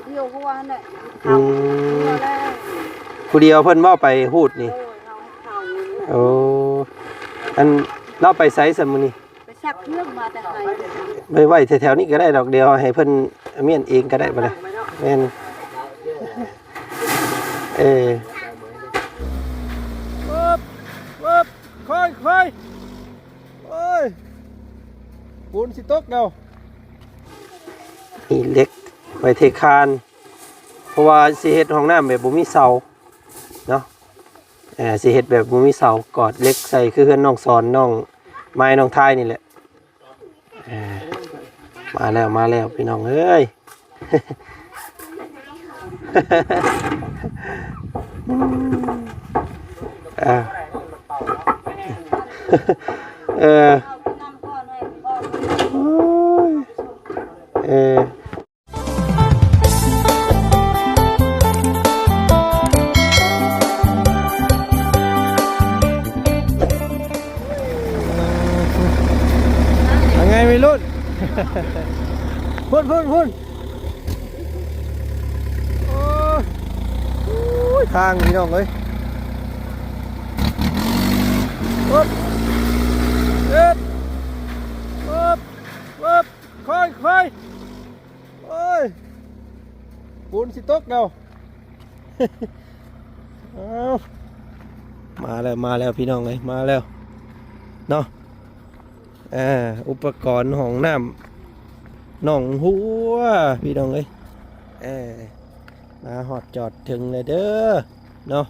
ດຽວຫົວຫັ້ນແຫຼະ ອືມ ເຂົາຫົວແລ້ວ ຜູ້ດຽວເພິ່ນເວົ້າໄປຮູດນີ້ ໂດຍ ເຮົາເຂົານີ້ແຫຼະ ໂອ້ ອັນລາວໄປໃສຊະມື້ນີ້? ໄປຊັກເຄື່ອງມາແຕ່ໄຮ່ ໄວ້ ໄວ້ແຖວໆນີ້ກໍໄດ້ດອກ ດຽວໃຫ້ເພິ່ນມ້ຽນເອງກໍໄດ້ ບໍ່ໄດ້ ແມ່ນ ເອີ ປຶບ ປຶບ ຄ່ອຍໆ ໂອ້ຍ ຝົນຊິຕົກແລ້ວ ມີເຫຼັກໄວ້ເທຄານ ເພາະວ່າຊິເຮັດຫ້ອງນ້ຳແບບບໍ່ມີເສົາເນາະ ເອີ ຊິເຮັດແບບບໍ່ມີເສົາ ກອດເຫຼັກໃສ່ ຄືເຮືອນນ້ອງສອນ ນ້ອງໄມ້ ນ້ອງທາຍນີ້ແຫຼະ ເອີ ມາແລ້ວ ມາແລ້ວ ພີ່ນ້ອງເອີຍ ເອີ ເອີ ໂອ້ຍ ເອີ. ວ່າໄງໄວລຸ້ນ ພຸ້ນ ພຸ້ນ ພຸ້ນ ໂອ້ຍ ໂອ້ຍ ທາງພີ່ນ້ອງເອີຍ ປຶບ ເອີບ ປຶບ ປຶບ ຄ່ອຍໆ ໂອ້ຍ ຝົນຊິຕົກແລ້ວ ເອົ້າ ມາແລ້ວ ມາແລ້ວ ພີ່ນ້ອງເອີຍ ມາແລ້ວເນາະ ອ່າ ອຸປະກອນຫ້ອງນ້ຳໜອງຫົວ ພີ່ນ້ອງເອີຍ ເອີ ມາຮອດຈອດເຖິງແລ້ວເດີເນາະ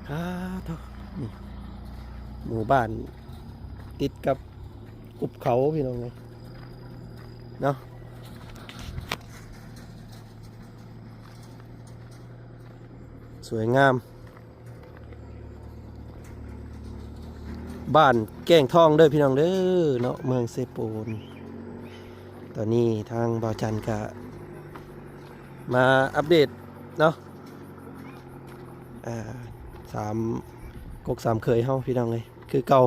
ອ່າ ໂທ້ ນີ້ ໝູ່ບ້ານຕິດກັບ ຮຸບເຂົາ ພີ່ນ້ອງເອີຍເນາະ ສວຍງາມ ບ້ານແກ້ງທອງເດີ ພີ່ນ້ອງເດີເນາະ ເມືອງເຊໂປນ. ຕອນນີ້ທາງບ່າວຈັນກະມາອັບເດດເນາະ ອ່າ ສາມກົກສາມເຂີຍເຮົາ ພີ່ນ້ອງເອີຍ ຄືເກົ່າ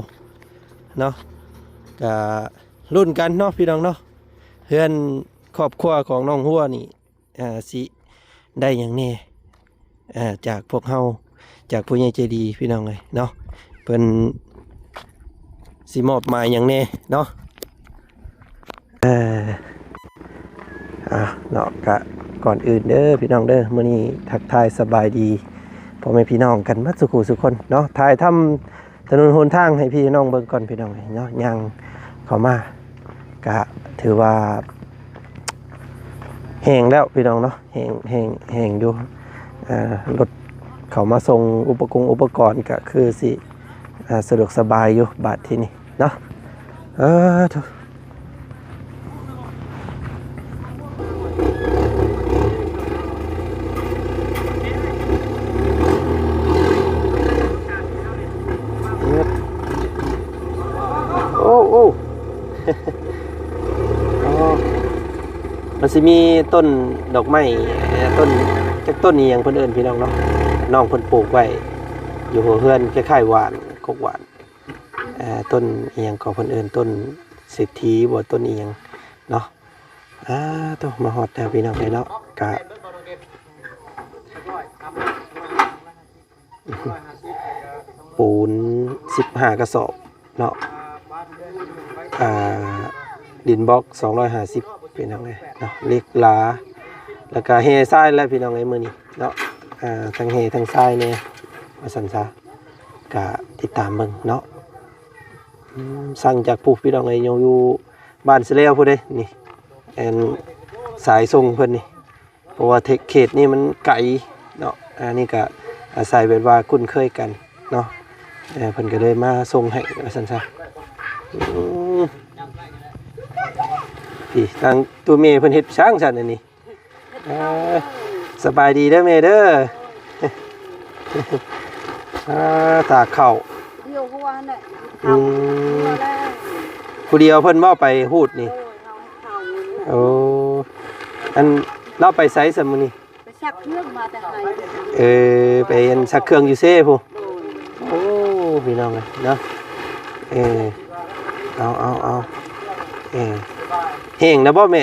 ເນາະ ກະ ລຸ້ນກັນເນາະ ພີ່ນ້ອງເນາະ ເຮືອນຄອບຄົວຂອງນ້ອງຫົວນີ້ ເອີ ຊິໄດ້ຫຍັງແດ່ ເອີ ຈາກພວກເຮົາ ຈາກຜູ້ໃຫຍ່ໃຈດີ ພີ່ນ້ອງເອີຍເນາະ ເພິ່ນຊິມອບໝາຍຫຍັງແດ່ເນາະ ເອີ ອ່າ ເນາະ ກະກ່ອນອື່ນເດີ ພີ່ນ້ອງເດີ ມື້ນີ້ທັກທາຍສະບາຍດີພໍ່ແມ່ພີ່ນ້ອງກັນໝົດສູ່ຄູ່ສູ່ຄົນເນາະ ຖ່າຍທຳ ຖະໜົນຫົນທາງໃຫ້ພີ່ນ້ອງເບິ່ງກ່ອນ ພີ່ນ້ອງເນາະ ຍ່າງເຂົ້າມາກະຖືວ່າແຫ້ງແລ້ວ ພີ່ນ້ອງເນາະ ແຫ້ງ ແຫ້ງ ແຫ້ງຢູ່ ເອີ ລົດເຂົ້າມາສົ່ງອຸປະກົງອຸປະກອນກະຄືຊິ ເອີ ສະດວກສະບາຍຢູ່ບາດທີນີ້ເນາະ ເອີ ໂທ້. ໂອ້ ໂອ້ ໂອ້ ມັນຊິມີຕົ້ນດອກໄມ້ ຕົ້ນ ຈັກຕົ້ນອີ່ຫຍັງເພິ່ນເອີ້ນ ພີ່ນ້ອງເນາະ ນ້ອງເພິ່ນປູກໄວ້ຢູ່ຫົວເຮືອນ ຄ້າຍໆຫວ່ານ ກົກຫວ່ານ ເອີ ຕົ້ນອີ່ຫຍັງກໍເພິ່ນເອີ້ນ ຕົ້ນເສດຖີບໍ ຕົ້ນອີ່ຫຍັງເນາະ ອ່າ ໂທ້ ມາຮອດແລ້ວ ພີ່ນ້ອງເອີຍເນາະ ກະປູນສິບຫ້າກະສອບເນາະ ອ່າ ດິນບລັອກສອງຮ້ອຍຫ້າສິບ ພີ່ນ້ອງເອີຍເນາະ ເຫຼັກຫຼາ ແລ້ວກະແຮ່ຊາຍແຫຼະ ພີ່ນ້ອງເອີຍ ມື້ນີ້ເນາະ ອ່າ ທັງແຮ່ທັງຊາຍແດ່ ວ່າຊັ້ນຊະ ກະຕິດຕາມເບິ່ງເນາະ ອືມ ສັ່ງຈາກຜູ້ ພີ່ນ້ອງເອີຍ ຢູ່ ຢູ່ບ້ານສະແລວຜູ້ໃດນີ້ ແມ່ນສາຍສົ່ງເພິ່ນນີ້ ເພາະວ່າເຂດນີ້ມັນໄກເນາະ ອັນນີ້ກະອາໄສແບບວ່າຄຸ້ນເຄີຍກັນເນາະ ເອີ ເພິ່ນກະເລີຍມາສົ່ງໃຫ້ວ່າຊັ້ນຊະ ອືມ ນີ້ທາງຕູ້ແມ່ເພິ່ນເຮັດຊ່າງຊັ້ນອັນນີ້ ເອີ ສະບາຍດີເດີແມ່ເດີ ອ່າ ຕາກເຂົ້າ ດຽວຫົວຫັ້ນແຫຼະ ອືມ ຜູ້ດຽວເພິ່ນເວົ້າໄປຮູດນີ້ ໂອ້ ອັນລາວໄປໃສຊະມື້ນີ້? ໄປຊັກເຄື່ອງມາແຕ່ໄຮ່ ເອີ ໄປອັນຊັກເຄື່ອງຢູ່ເຊພຸ້ນ ໂອ້ ພີ່ນ້ອງເອີຍເນາະ ເອີ ເອົາ ເອົາ ເອົາ ເອີ ແຫ້ງແລ້ວບໍ່ແມ່?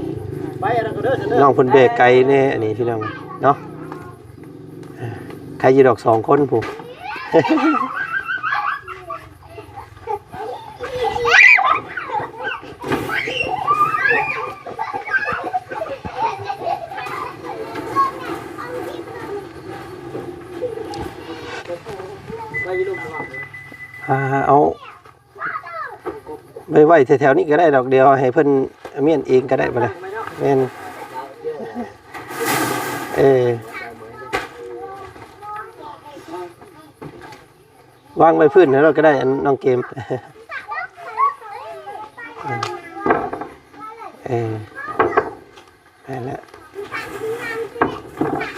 ໄປອັນນັ້ນກໍເດີ ນ້ອງເພິ່ນແບກໄກແດ່ອັນນີ້ພີ່ນ້ອງເນາະ. ໃຄຢູ່ດອກສອງຄົນພຸ້ນ. ຫາເອົາໄວ້ ໄວ້ແຖວໆນີ້ກໍໄດ້ດອກ ດຽວໃຫ້ເພິ່ນມ້ຽນເອງກໍໄດ້ ບໍ່ໄດ້ ແມ່ນ ເອີ ວາງໄວ້ພື້ນຫັ້ນໂລດກໍໄດ້ ອັນນ້ອງເກມ ເອີ ນັ້ນແຫຼະ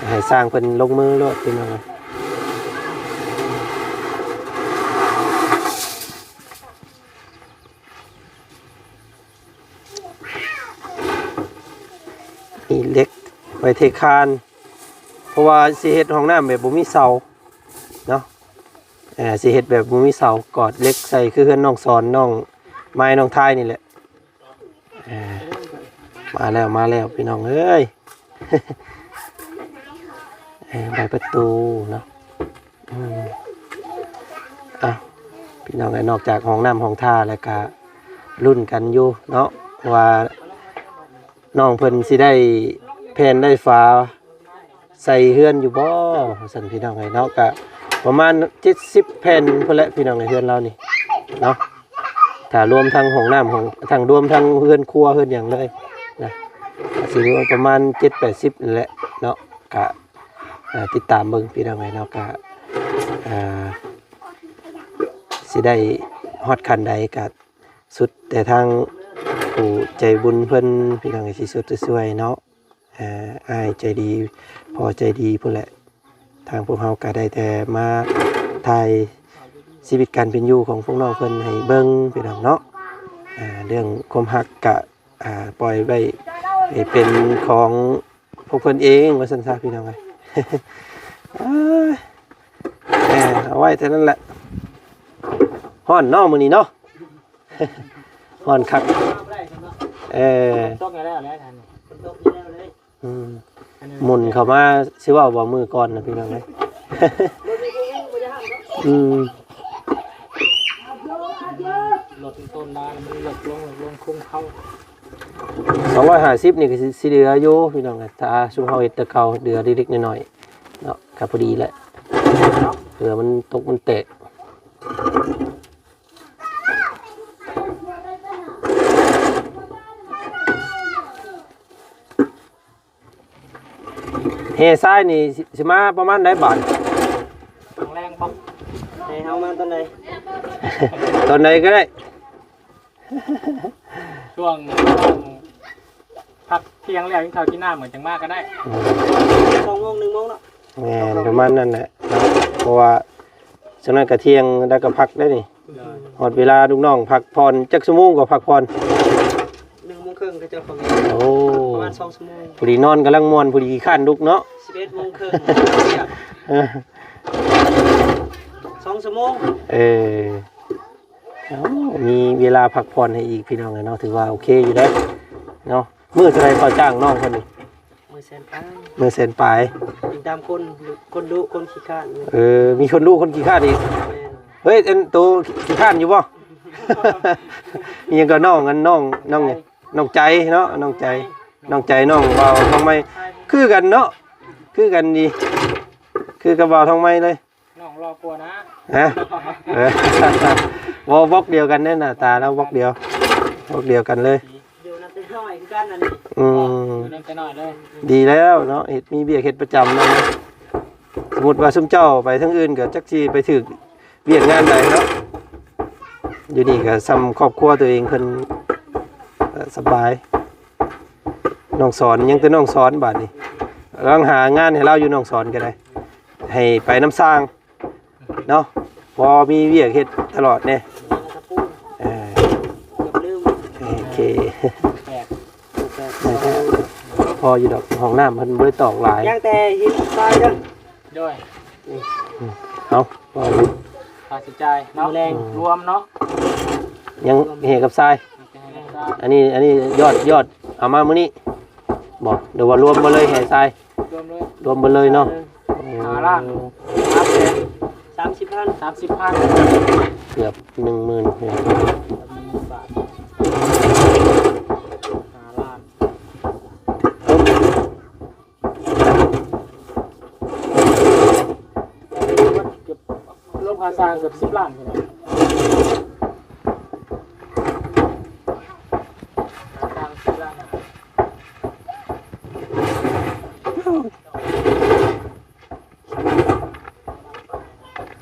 ໃຫ້ຊ່າງເພິ່ນລົງມືໂລດ ພີ່ນ້ອງເອີຍ. ມີເຫຼັກໄວ້ເທຄານ ເພາະວ່າຊິເຮັດຫ້ອງນ້ຳແບບບໍ່ມີເສົາເນາະ. ເອີ ຊິເຮັດແບບບໍ່ມີເສົາ ກອດເຫຼັກໃສ່ ຄືເຮືອນນ້ອງສອນ ນ້ອງມາຍ ນ້ອງທາຍນີ້ແຫຼະ. ເອີ ມາແລ້ວ ມາແລ້ວ ພີ່ນ້ອງເອີຍ. ເອີ ບານປະຕູເນາະ. ອືມ ເອົ້າ ພີ່ນ້ອງເອີຍ ນອກຈາກຫ້ອງນ້ຳຫ້ອງທ່າແລ້ວກະລຸ້ນກັນຢູ່ເນາະ ວ່ານ້ອງເພິ່ນຊິໄດ້ແຜ່ນໄດ້ຝາໃສ່ເຮືອນຢູ່ບໍ່ ວ່າຊັ້ນ ພີ່ນ້ອງເອີຍເນາະ. ກະປະມານເຈັດສິບແຜ່ນພຸ້ນແຫຼະ ພີ່ນ້ອງເອີຍ ເຮືອນລາວນີ້ເນາະ. ຖ້າລວມທັງຫ້ອງນ້ຳ ຫ້ອງ ທັງ ລວມທັງເຮືອນຄົວເຮືອນຫຍັງເລີຍນະ ກໍຊິຢູ່ປະມານເຈັດແປດສິບນີ້ແຫຼະເນາະ. ກະ ເອີ ຕິດຕາມເບິ່ງ ພີ່ນ້ອງເອີຍເນາະ. ກະ ເອີ ຊິໄດ້ຮອດຂັ້ນໃດ ກະສຸດແຕ່ທາງຜູ້ໃຈບຸນເພິ່ນ ພີ່ນ້ອງເອີຍ ຊິສຸດຊິຊ່ວຍເນາະ. ເອີ ອ້າຍໃຈດີ ພໍ່ໃຈດີພຸ້ນແຫຼະ. ທາງພວກເຮົາກໍໄດ້ແຕ່ມາຖ່າຍຊີວິດການເປັນຢູ່ຂອງພວກນ້ອງເພິ່ນໃຫ້ເບິ່ງ ພີ່ນ້ອງເນາະ. ເອີ ເລື່ອງຄວາມຮັກກະ ອ່າ ປ່ອຍໄວ້ໃຫ້ເປັນຂອງພວກເພິ່ນເອງ ວ່າຊັ້ນຊະ ພີ່ນ້ອງເອີຍ. ເອີຍ ເອີ ເອົາໄວ້ເທົ່ານັ້ນແຫຼະ. ຮ້ອນເນາະມື້ນີ້ເນາະ ຮ້ອນຄັກ. ເອີ ຝົນຕົກແລ້ວແຫຼະ ອືມ ໝຸ່ນເຂົ້າມາຊິເວົ້າບໍ່ ມື້ກ່ອນນະ ພີ່ນ້ອງເອີຍ. ອືມ ລົດຕົ້ນລາມັນເລິກລົງ ລົງຄົງເຂົ້າ. ສອງຮ້ອຍຫ້າສິບນີ້ກໍຊິ ຊິເຫຼືອຢູ່ ພີ່ນ້ອງເອີຍ. ຖ້າຊຸມເຮົາເຮັດແຕ່ເກົ່າ ເຫຼືອເລັກໆນ້ອຍໆເນາະ ກໍພໍດີແຫຼະ ເພື່ອມັນຕົກມັນແຕກ. ແຫ່ຊາຍນີ້ຊິ ຊິມາປະມານໃດບາດ? ຕອນແລງບໍ່? ແຫ່ເຮົາມາຕອນໃດ? ຕອນໃດກໍໄດ້ ຊ່ວງ ຊ່ວງພັກທ່ຽງແລ້ວ ກິນເຂົ້າກິນນ້ຳ ກໍຈັ່ງມາກໍໄດ້. ອືມ ສອງໂມງ ໜຶ່ງໂມງເນາະ. ແມ່ນ ປະມານນັ້ນແຫຼະເນາະ ເພາະວ່າ ສະນັ້ນກະທ່ຽງແລ້ວກະພັກໄດ້ນີ້. ໂດຍ ຮອດເວລາລູກນ້ອງພັກຜ່ອນ ຈັກຊົ່ວໂມງກໍພັກຜ່ອນ? ໜຶ່ງໂມງເຄິ່ງເຂົາເຈົ້າເຂົ້າ. ໂອ້ ປະມານສອງຊົ່ວໂມງ. ພໍດີນອນກຳລັງມ່ວນ ພໍດີຂີ້ຄ້ານລຸກເນາະ. ສິບເອັດໂມງເຄິ່ງ ເອີ ສອງຊົ່ວໂມງ. ເອີ ມີເວລາພັກຜ່ອນໃຫ້ອີກ ພີ່ນ້ອງເອີຍເນາະ ຖືວ່າໂອເຄຢູ່ເດ້ເນາະ. ມື້ເທົ່າໃດເຂົາຈ້າງນ້ອງເພິ່ນນີ້? ມື້ແສນປາຍ ມື້ແສນປາຍ. ຕິດຕາມຄົນ ຄົນດຸ ຄົນຂີ້ຄ້ານ. ເອີ ມີຄົນດຸຄົນຂີ້ຄ້ານອີກ. ແມ່ນ. ເຮີ້ຍ ອັນໂຕຂີ້ຄ້ານຢູ່ບໍ່? ອີຫຍັງກໍນ້ອງ ອັນນ້ອງ ນ້ອງຫຍັງ? ນ້ອງໃຈເນາະ ນ້ອງໃຈ ນ້ອງໃຈ ນ້ອງບ່າວທອງໃໝ່ ຄືກັນເນາະ ຄືກັນດີ ຄືກັບບ່າວທອງໃໝ່ເລີຍ. ນ້ອງຫຼໍ່ກວ່ານະ. ຮະ? ເອີ ບໍ່ ບລັອກດຽວກັນເດ້ ໜ້າຕາລາວບລັອກດຽວ ບລັອກດຽວກັນເລີຍ. ຢູ່ນຳແຕ່ນ້ອຍຄືກັນອັນນີ້. ອືມ ຢູ່ນຳແຕ່ນ້ອຍເລີຍ. ດີແລ້ວເນາະ ເຮັດ ມີວຽກເຮັດປະຈຳເນາະ. ສົມມຸດວ່າຊຸມເຈົ້າໄປທາງອື່ນກໍຈັກຊິໄປຖືກວຽກງານໃດເນາະ ຢູ່ນີ້ກໍຊ່ຳຄອບຄົວຕົວເອງເພິ່ນ ເອີ ສະບາຍ. ນ້ອງສອນ ຍັງແຕ່ນ້ອງສອນບາດນີ້ ກຳລັງຫາງານໃຫ້ລາວຢູ່ ນ້ອງສອນກໍໄດ້ ໃຫ້ໄປນຳຊ່າງເນາະ ພໍມີວຽກເຮັດຕະຫຼອດແດ່. ເອີ ເກືອບລືມ. ໂອເຄ ແປດ ແປດ ພໍຢູ່ດອກ ຫ້ອງນ້ຳເພິ່ນບໍ່ໄດ້ຕອກຫຼາຍ ຍັງແຕ່ຫີນຊາຍເດີ. ໂດຍ ເອົາ ພໍຢູ່ ຄ່າໃຊ້ຈ່າຍເນາະ ມື້ແລງ ອືມ ລວມເນາະ ຍັງແຮ່ກັບຊາຍ. ອັນນີ້ ອັນນີ້ຍອດ ຍອດເອົາມາມື້ນີ້ບໍ່ ຫຼືວ່າລວມເບິດເລີຍແຮ່ຊາຍ? ລວມເລີຍ ລວມເບິດເລີຍເນາະ. ໂອ້ ຫ້າລ້ານ ຫ້າແສນ ສາມສິບພັນ ສາມສິບພັນ ເກືອບໜຶ່ງໝື່ນ ຫ້າລ້ານ. ລວມຄ່າສ້າງເກືອບສິບລ້ານພຸ້ນແຫຼະ ຄ່າສ້າງສິບລ້ານ.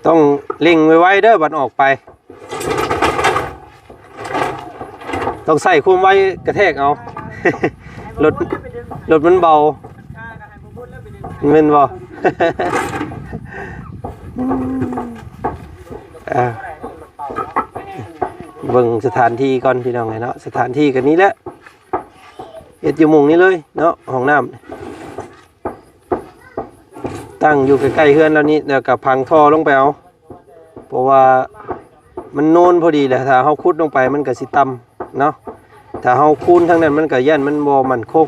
ຕ້ອງເລັ່ງໄວໆເດີ ບັດອອກໄປ ຕ້ອງໃຊ້ຄວາມໄວກະແທກເອົາ ລົດ ລົດມັນເບົາ ແມ່ນບໍ່? ອ່າ ເບິ່ງສະຖານທີ່ກ່ອນ ພີ່ນ້ອງເອີຍເນາະ. ສະຖານທີ່ກໍນີ້ແຫຼະ ເຮັດຢູ່ໝ່ອງນີ້ເລີຍເນາະ ຫ້ອງນ້ຳ ຕັ້ງຢູ່ໃກ້ໆເຮືອນແລ້ວນີ້ ແລ້ວກໍຝັງທໍ່ລົງໄປເອົາ ເພາະວ່າມັນໂນນພໍດີແຫຼະ ຖ້າເຮົາຂຸດລົງໄປມັນກໍຊິຕ່ຳເນາະ ຖ້າເຮົາຄູນທາງນັ້ນມັນກໍຢ້ານມັນບໍ່ໝັ້ນຄົງ.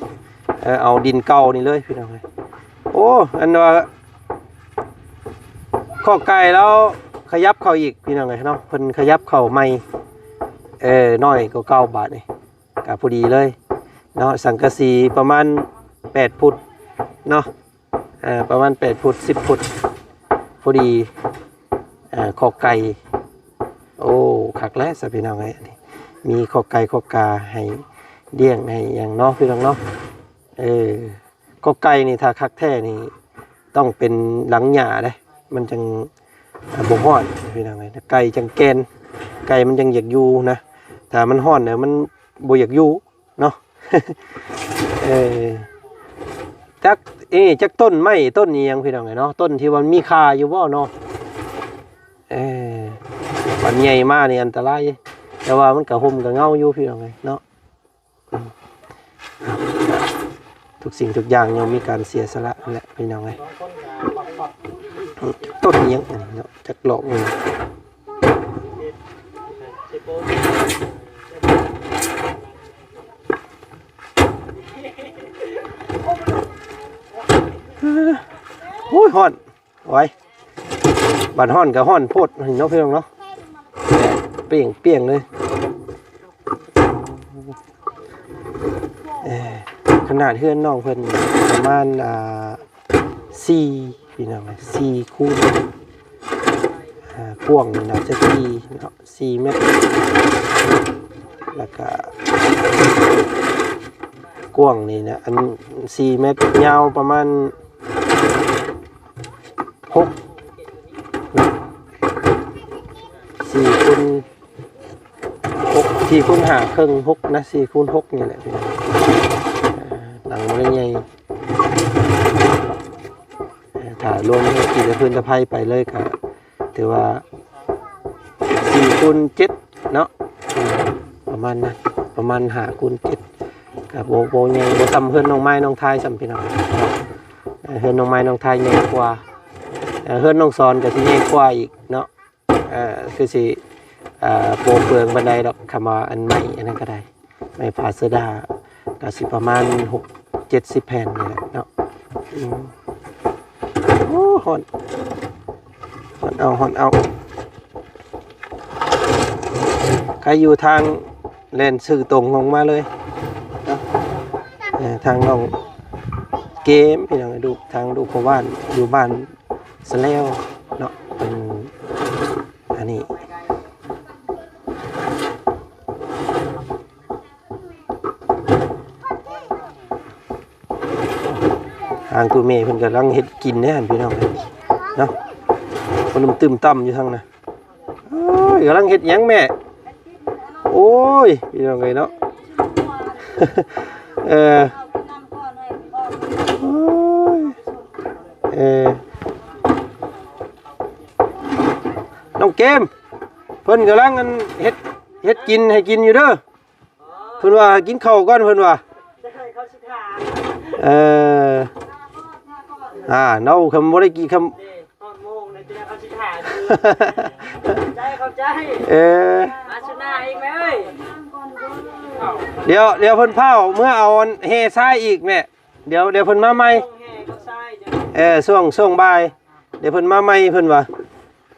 ເອີ ເອົາດິນເກົ່ານີ້ເລີຍ ພີ່ນ້ອງເອີຍ. ໂອ້ ອັນວ່າຄອກໄກ່ລາວຂະຫຍັບເຂົ້າອີກ ພີ່ນ້ອງເອີຍເນາະ ເພິ່ນຂະຫຍັບເຂົ້າໃໝ່ ເອີ ນ້ອຍກວ່າເກົ່າ ບາດນີ້ກໍພໍດີເລີຍເນາະ. ສັງກະສີປະມານແປດຟຸດເນາະ ເອີ ປະມານແປດຟຸດ ສິບຟຸດ ພໍດີ ເອີ ຄອກໄກ່. ໂອ້ ຄັກແຫຼະຊະ ພີ່ນ້ອງເອີຍ ມີຄອກໄກ່ຄອກກາໃຫ້ລ້ຽງໃຫ້ຫຍັງເນາະ ພີ່ນ້ອງເນາະ. ເອີ ຄອກໄກ່ນີ້ຖ້າຄັກແທ້ນີ້ຕ້ອງເປັນຫຼັງຫຍ້າເດ້ ມັນຈັ່ງ ອ່າ ບໍ່ຮ້ອນ ພີ່ນ້ອງເອີຍ ໄກ່ຈັ່ງແກ່ນ ໄກ່ມັນຈັ່ງຢາກຢູ່ນະ ຖ້າມັນຮ້ອນແລ້ວມັນບໍ່ຢາກຢູ່ເນາະ. ເອີ ຈັກ ເອີ ຈັກຕົ້ນໄມ້ຕົ້ນອີ່ຫຍັງ ພີ່ນ້ອງເອີຍເນາະ ຕົ້ນທີ່ວ່າມີຄ່າຢູ່ບໍ່ເນາະ. ເອີ ບັດໃຫຍ່ມານີ້ອັນຕະລາຍ ແຕ່ວ່າມັນກະຮົ່ມກະເງົາຢູ່ ພີ່ນ້ອງເອີຍເນາະ. ອືມ ທຸກສິ່ງທຸກຢ່າງຍ່ອມມີການເສຍສະຫຼະນັ້ນແຫຼະ ພີ່ນ້ອງເອີຍ. ຕົ້ນອີ່ຫຍັງອັນນີ້ເນາະ ຈັກຫຼອກໜຶ່ງ. ໂອ້ຍ ຮ້ອນ. ໂອ້ຍ ບັດຮ້ອນກໍຮ້ອນໂພດເນາະ ພີ່ນ້ອງເນາະ ແດດປ່ຽງໆເລີຍ. ເອີ ຂະໜາດເຮືອນນ້ອງເພິ່ນປະມານ ອ່າ ສີ່ ພີ່ນ້ອງເອີຍ ສີ່ຄູນ ອ່າ ກວ້າງນີ້ໜ້າຈະສີ່ເນາະ ສີ່ແມັດ ແລ້ວກະກວ້າງນີ້ນະ ອັນສີ່ແມັດ ຍາວປະມານຫົກ ສີ່ຄູນຫົກ ສີ່ຄູນຫ້າເຄິ່ງ ຫົກນະ ສີ່ຄູນຫົກນີ້ແຫຼະ ພີ່ນ້ອງ. ອ່າ ຫຼັງບໍ່ໄດ້ໃຫຍ່ ເອີ ຖ້າລວມທີ່ຈະພື້ນຕະໄພໄປເລີຍກໍຖືວ່າສີ່ຄູນເຈັດເນາະ ອືມ ປະມານນັ້ນ ປະມານຫ້າຄູນເຈັດ ກໍບໍ່ ບໍ່ໃຫຍ່ ບໍ່ສ່ຳເຮືອນນ້ອງໄມ້ນ້ອງທາຍສ່ຳ ພີ່ນ້ອງເນາະ. ເອີ ເຮືອນນ້ອງໄມ້ນ້ອງທາຍໃຫຍ່ກວ່າ ເອີ ເຮືອນນ້ອງສອນກໍຊິໃຫຍ່ກວ່າອີກເນາະ. ເອີ ຄືຊິ ອ່າ ບໍ່ເປືອງປານໃດດອກ ຄຳວ່າອັນໄມ້ອັນນັ້ນກໍໄດ້ ໄມ້ຟາເຊີດາ ກໍຊິປະມານຫົກເຈັດສິບແຜ່ນນີ້ແຫຼະເນາະ. ອືມ ໂອ້ ຮ້ອນ ຮ້ອນເອົາ ຮ້ອນເອົາ ໃຄຢູ່ທາງ ແລ່ນຊື່ຕົງລົງມາເລີຍເນາະ. ເອີ ທາງນ້ອງເກມ ພີ່ນ້ອງ ລູກ ທາງລູກພໍ່ບ້ານ ຢູ່ບ້ານສະແລວເນາະ ເປັນອັນນີ້ ທາງຕູ້ແມ່ເພິ່ນກຳລັງເຮັດກິນແດ່ຫັ້ນ ພີ່ນ້ອງເອີຍເນາະ. ຄົນຕຶ້ມໆຕ່ຳຢູ່ທາງນັ້ນ. ໂອ້ຍ ກຳລັງເຮັດຫຍັງແມ່? ໂອ້ຍ ພີ່ນ້ອງເອີຍເນາະ ເອີ ໂອ້ຍ ເອີ ນ້ອງເກມ ເພິ່ນກຳລັງ ອັນ ເຮັດ ເຮັດກິນໃຫ້ກິນຢູ່ເດີ. ເພິ່ນວ່າໃຫ້ກິນເຂົ້າກ່ອນ ເພິ່ນວ່າ ເອີ ອ່າ ເຮົາຄຳບໍ່ໄດ້ກິນຄຳ ຮອດໂມງແລ້ວ ເຈົ້າເຂົາຊິຖ້າຢູ່ ເຂົ້າໃຈ ເຂົ້າໃຈ ເອີ ມາສຸນາອີກແມ່ເອີຍ. ດຽວ ດຽວເພິ່ນພ້າວເມືອເອົາອັນແຮ່ຊາຍອີກແມ່ ດຽວ ດຽວເພິ່ນມາໃໝ່ ແຮ່ກັບຊາຍ ເອີ ຊ່ວງ ຊ່ວງບ່າຍ ດຽວເພິ່ນມາໃໝ່ ເພິ່ນວ່າ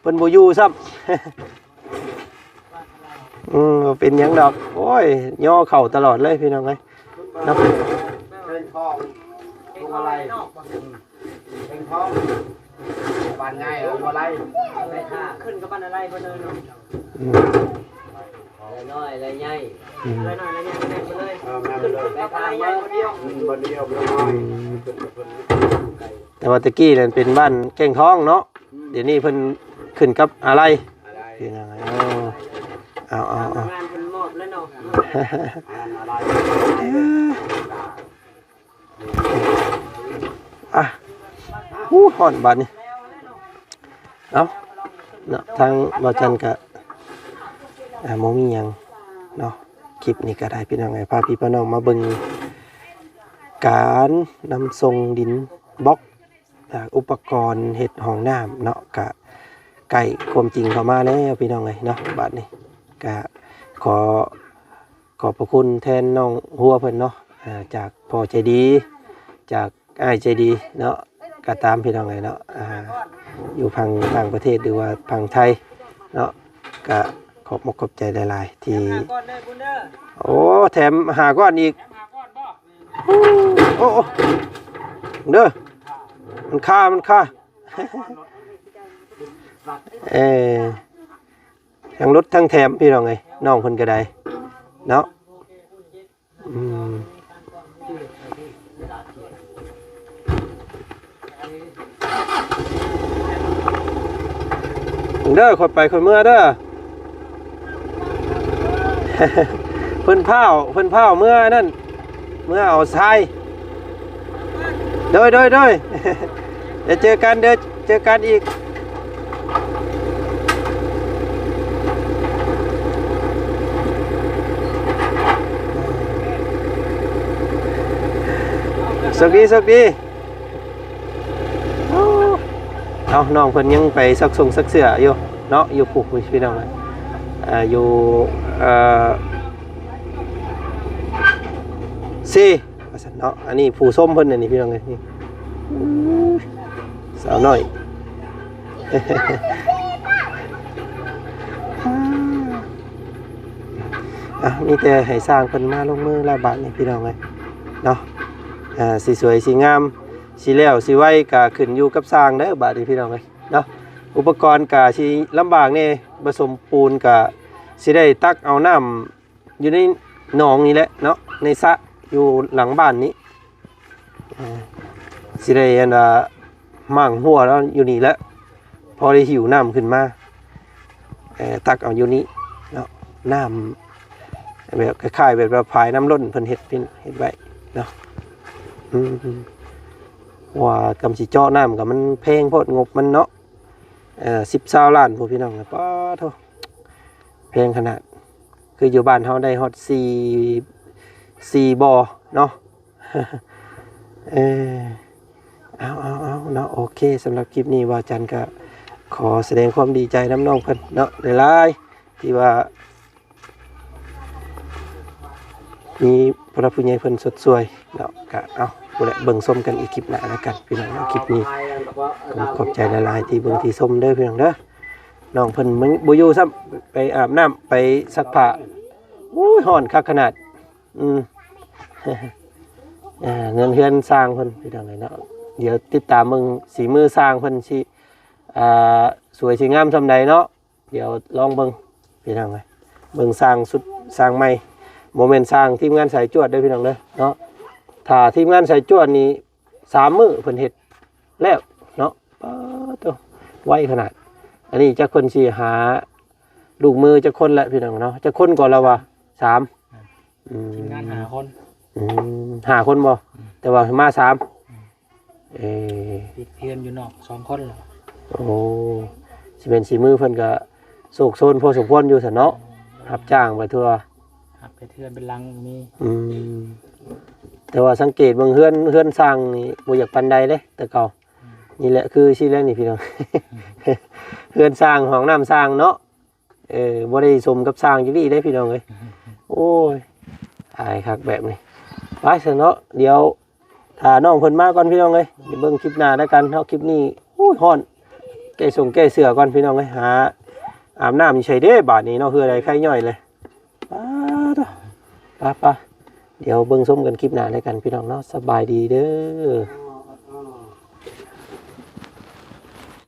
ເພິ່ນບໍ່ຢູ່ຊ້ຳ. ອືມ ບໍ່ເປັນຫຍັງດອກ ໂອ້ຍ ຍໍເຂົ້າຕະຫຼອດເລີຍ ພີ່ນ້ອງເອີຍເນາະ. ແຂງທອງ ພວງມາໄລ ອືມ ແຂງທອງ ບ້ານໃຫຍ່ ພວງມາໄລ ຂຶ້ນກັບບ້ານອາໄລເບິດເລີຍເນາະ. ອືມ ລາຍນ້ອຍລາຍໃຫຍ່ ອືມ ລາຍນ້ອຍລາຍໃຫຍ່ ແມ່ນເບິດເລີຍ ເອີ ແມ່ນເບິດເລີຍ ແມ່ນເບິດເລີຍ ອືມ ບ້ານດຽວ ອືມ ແຕ່ວ່າແຕ່ກີ້ນັ້ນເປັນບ້ານແກ້ງທອງເນາະ ອືມ ດຽວນີ້ເພິ່ນຂຶ້ນກັບອາໄລ ອາໄລ ເປັນຫຍັງ ເອີ ເອົາ ເອົາ ເອົາ ງານເພິ່ນມອບແລ້ວເນາະ ງານອາໄລ ເອີ ອ່ະ ໂອ້ ຮ້ອນບາດນີ້. ເອົ້າ ເນາະ ທາງບ່າວຈັນກະ ອ່າ ບໍ່ມີຫຍັງເນາະ ຄລິບນີ້ກະໄດ້ ພີ່ນ້ອງເອີຍ ພາພີ່ພານ້ອງມາເບິ່ງການນຳສົ່ງດິນບລັອກ ອ່າ ອຸປະກອນເຮັດຫ້ອງນ້ຳເນາະ ກະໃກ້ຄວາມຈິງເຂົ້າມາແລ້ວ ພີ່ນ້ອງເອີຍເນາະ. ບາດນີ້ກະຂໍ ຂອບພະຄຸນແທນນ້ອງຫົວເພິ່ນເນາະ ອ່າ ຈາກພໍ່ໃຈດີ ຈາກອ້າຍໃຈດີເນາະ ກໍຕາມ ພີ່ນ້ອງເອີຍເນາະ ອ່າ ຢູ່ຝັ່ງຕ່າງປະເທດ ຫຼືວ່າຝັ່ງໄທເນາະ ກໍຂອບອົກຂອບໃຈຫຼາຍໆ ທີ່ ໂອ້ ແຖມຫ້າກ້ອນອີກ ໂອ້ ໂອ້ ເດີ ມັນຄາ ມັນຄາ ເອີ ທັງລົດທັງແຖມ ພີ່ນ້ອງເອີຍ ນ້ອງເພິ່ນກໍໄດ້ເນາະ. ອືມ ເດີ ຂ້ອຍໄປຂ້ອຍເມືອເດີ ເພິ່ນພ້າວ ເພິ່ນພ້າວເມືອນັ້ນ ເມືອເອົາຊາຍ ໂດຍ ໂດຍ ໂດຍ ດຽວເຈີກັນ ດຽວເຈີກັນອີກ ໂຊກດີ ໂຊກດີ. ເອົາ ນ້ອງເພິ່ນຍັງໄປຊັກຊົງຊັກເສື້ອຢູ່ເນາະ ຢູ່ພຸ້ນ ພີ່ນ້ອງເອີຍ ອ່າ ຢູ່ ເອີ ເຊ ວ່າຊັ້ນເນາະ. ອັນນີ້ຜູ້ຊົມເພິ່ນ ອັນນີ້ ພີ່ນ້ອງເອີຍ ນີ້ ສາວນ້ອຍ ອ່ະ ມີແຕ່ໃຫ້ຊ່າງເພິ່ນມາລົງມືແລ້ວບາດນີ້ ພີ່ນ້ອງເອີຍເນາະ. ອ່າ ຊິສວຍຊິງາມ ຊິແລ້ວຊິໄວກໍຂຶ້ນຢູ່ກັບຊ່າງເດີບາດນີ້ ພີ່ນ້ອງເອີຍເນາະ. ອຸປະກອນກໍຊິລຳບາກແດ່ ບໍ່ສົມປູນກໍຊິໄດ້ຕັກເອົານ້ຳ ຢູ່ໃນໜອງນີ້ແຫຼະເນາະ ໃນສະຢູ່ຫຼັງບ້ານນີ້ ເອີ ຊິໄດ້ອັນວ່າໝ້າງຫົວລາວຢູ່ນີ້ແຫຼະ ພໍໄດ້ຫິ້ວນ້ຳຂຶ້ນມາ ເອີ ຕັກເອົາຢູ່ນີ້ເນາະ. ນ້ຳແບບຄ້າຍໆແບບວ່າຝາຍນ້ຳລົ້ນເພິ່ນເຮັດ ເຮັດໄວ້ເນາະ. ອືມ ເພາະວ່າກຳຊິເຈາະນ້ຳກໍມັນແພງໂພດ ງົບມັນເນາະ ເອີ ສິບ ຊາວລ້ານພຸ້ນ ພີ່ນ້ອງ ປາໂທ້ ແພງຂະໜາດ. ຄືຢູ່ບ້ານເຮົາໄດ້ຮອດສີ່ ສີ່ບໍ່ເນາະ. ເອີ ເອົາ ເອົາ ເອົາເນາະ ໂອເຄ ສຳລັບຄລິບນີ້ ບ່າວຈັນກໍຂໍສະແດງຄວາມດີໃຈນຳນ້ອງເພິ່ນເນາະ ຫຼາຍ ທີ່ວ່າ ມີຜູ້ຫຼັກຜູ້ໃຫຍ່ເພິ່ນຊົດຊ່ວຍເນາະ ກະເອົາ ຜູ້ໃດເບິ່ງຊົມກັນອີກຄລິບໜ້າແລ້ວກັນພີ່ນ້ອງເນາະ. ຄລິບນີ້ກໍຂອບໃຈຫຼາຍໆທີ່ເບິ່ງທີ່ຊົມເດີພີ່ນ້ອງເດີ. ນ້ອງເພິ່ນບໍ່ຢູ່ຊ້ຳ ໄປອາບນ້ຳ ໄປຊັກຜ້າ. ໂອ້ຍ ຮ້ອນຄັກຂະໜາດ. ອືມ ອ່າ ເຮືອນ ເຮືອນຊ່າງເພິ່ນພີ່ນ້ອງເອີຍເນາະ. ດຽວຕິດຕາມເບິ່ງສີມືຊ່າງເພິ່ນຊິ ອ່າ ສວຍຊິງາມສ່ຳໃດເນາະ. ດຽວລອງເບິ່ງພີ່ນ້ອງເອີຍ ເບິ່ງຊ່າງຊຸດຊ່າງໃໝ່. ບໍ່ແມ່ນຊ່າງທີມງານສາຍຈວດເດີພີ່ນ້ອງເດີເນາະ. ຖ້າທີມງານສາຍຈວດນີ້ ສາມມື້ເພິ່ນເຮັດແລ້ວເນາະ. ປາດໂທ້ ໄວຂະໜາດ. ອັນນີ້ຈັກເພິ່ນຊິຫາລູກມືຈັກຄົນແຫຼະພີ່ນ້ອງເນາະ. ຈັກຄົນກໍລະວ່າ ສາມ ອືມ ທີມງານຫ້າຄົນ. ອືມ ຫ້າຄົນບໍ່? ອືມ ແຕ່ວ່າມາສາມ. ອືມ ເອີ ຕິດເຮືອນຢູ່ນອກສອງຄົນ. ໂອ້ ຊິແມ່ນສີມືເພິ່ນກໍໂຊກໂຊນພໍສົມຄວນຢູ່ຊັ້ນເນາະ. ອືມ ຮັບຈ້າງໄປທົ່ວ ຮັບເຮັດເຮືອນເປັນຫຼັງກໍມີ. ອືມ ແຕ່ວ່າສັງເກດເບິ່ງເຮືອນ ເຮືອນຊ່າງນີ້ບໍ່ຢາກປານໃດເດ້ແຕ່ເກົ່າ. ອືມ ນີ້ແຫຼະຄືຊີ້ແຫຼະນີ້ພີ່ນ້ອງ ເຮືອນຊ່າງ ຫ້ອງນ້ຳຊ່າງເນາະ. ເອີ ບໍ່ໄດ້ສົມກັບຊ່າງອີ່ຫຼີເດ້ພີ່ນ້ອງເອີຍ. ໂອ້ຍ ອາຍຄັກແບບນີ້. ໄປຊັ້ນເນາະ ດຽວຖ້ານ້ອງເພິ່ນມາກ່ອນພີ່ນ້ອງເອີຍ. ໄປເບິ່ງຄລິບໜ້າແລ້ວກັນເນາະ. ຄລິບນີ້ ໂອ້ຍ ຮ້ອນ ແກ້ສົງແກ້ເສື້ອກ່ອນພີ່ນ້ອງເອີຍ. ຫາອາບນ້ຳຢູ່ໃສເດ້ບາດນີ້ເນາະ. ເຫື່ອໄດ້ໄຄຍ້ອຍເລີຍ. ປາດໂທ້ ໄປໆ ດຽວເບິ່ງຊົມກັນຄລິບໜ້າແລ້ວກັນພີ່ນ້ອງເນາະ. ສະບາຍດີເດີ.